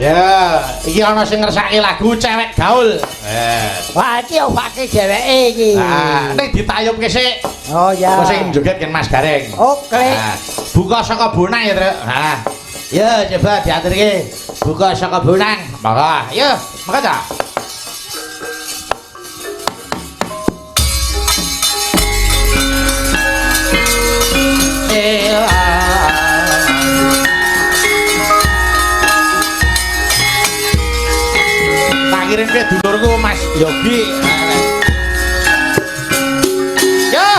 Ya, iki ana sing ngersake lagu Cewek Gaul. Wah, iki owake dheweke iki. Nah, ning ditayubke sik. Oh ya. Apa sing joget kan Mas Gareng. Oke. Nah, buka saka bonang ya, Truk. Nah. Ya, coba diaturke. Buka saka bonang. Monggo. Yo, monggo ta. Tak kirimke dulurku Mas Yogi. Ya.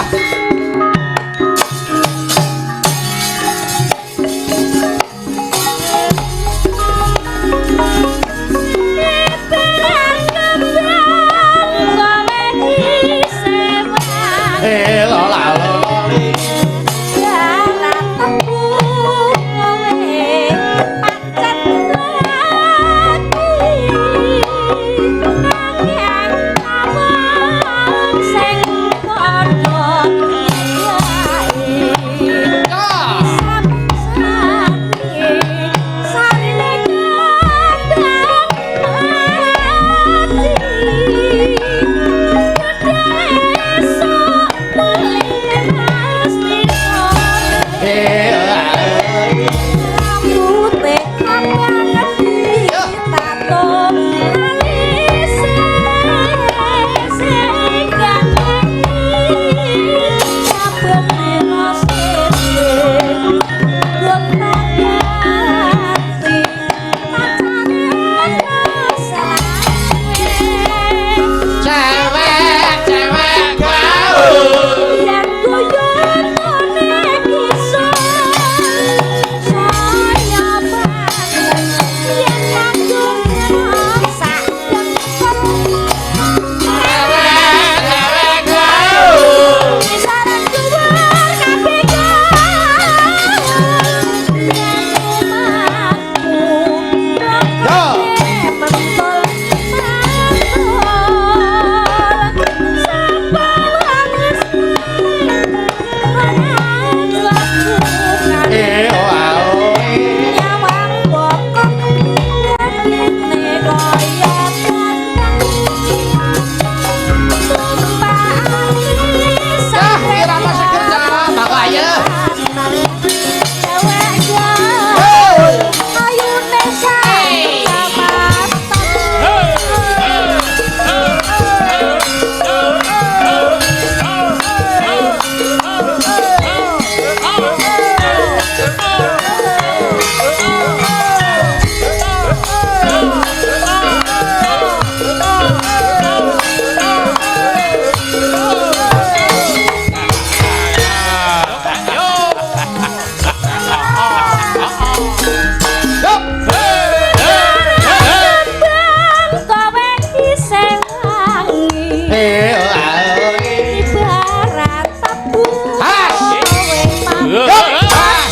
Lola loli. Cewek, cewek gaul. Cewek, cewek gaul. Eh, oh, ah, oh, eh. Ah, irama seger ta. Monggo ayo. Yup. Eh, oh, ah, oh, eh. Has. Yup. Ah. Eh, oh, ah,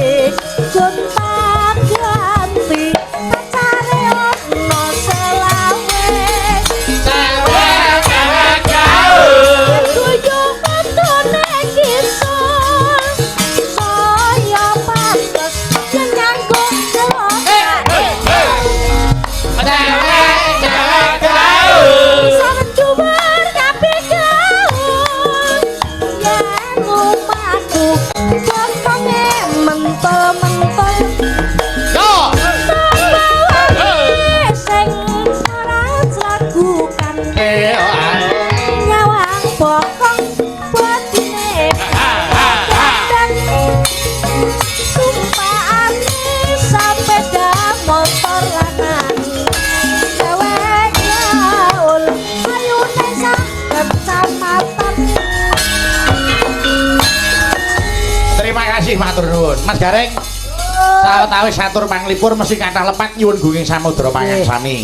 oh. Cewek, cewek gaul. Cewek, cewek gaul. Yo. Eh, oh, ah, oh, eh. Terima kasih matur nuwun. Mas Gareng. Sawetawis atur panglipur mesti kathah lepat nyuwun gunging samudra pangaksami.